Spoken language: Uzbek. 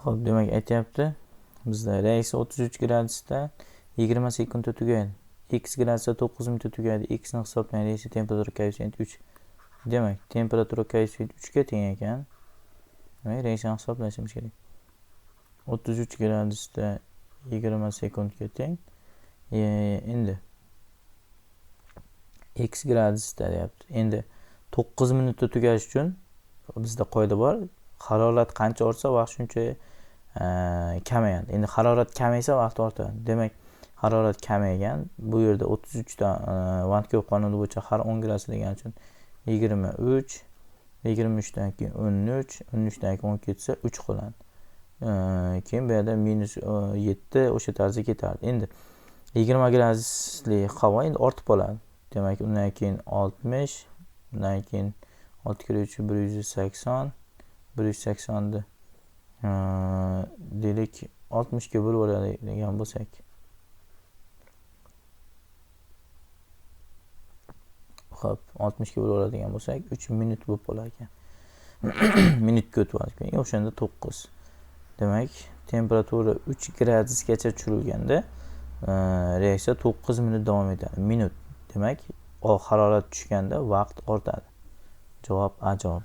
Xo'p, demak aytyapti, bizda reaksiya 33 gradusda 20 sekundda tugaydi. X gradusda 9 minutda tugaydi. X ni hisoblang, reaksiya temperatura koeffitsiyenti 3. Demak, temperatura koeffitsiyenti 3 ga teng ekan. Demak, reaksiyani hisoblashimiz kerak. 33 gradusda 20 sekundga teng. Endi x gradusda deyapti. Endi 9 minutda tugash uchun bizda qoida bor. Harorat qancha ortsa vaqt shuncha kamayadi. Endi harorat kamaysa vaqt ortadi. Demak, harorat kamaygan. Bu yerda 33 dan Van't-Goff qonuni bo'yicha har 10 gradus degani uchun 23, 23 dan keyin 13, 13 dan keyin 10 ketsa 3 qoladi. Keyin bu yerda minus 7 o'sha tarzda ketardi. Endi 20 gradusli havo endi ortib qoladi. Demak, undan keyin 60, undan keyin 6 kere 3 180, 180 ni deylik 60 ga bo'lib oladigan bo'lsak. Xo'p, 60 ga bo'lib oladigan bo'lsak, 3 minut bo'lib qolar ekan. Minutga o'tib oldik. O'shanda 9. Demak, temperatura 3 gradusgacha tushirilganda reaksiya 9 minut davom etadi. Minut. Demak, harorat tushganda vaqt ortadi. Javob A javob.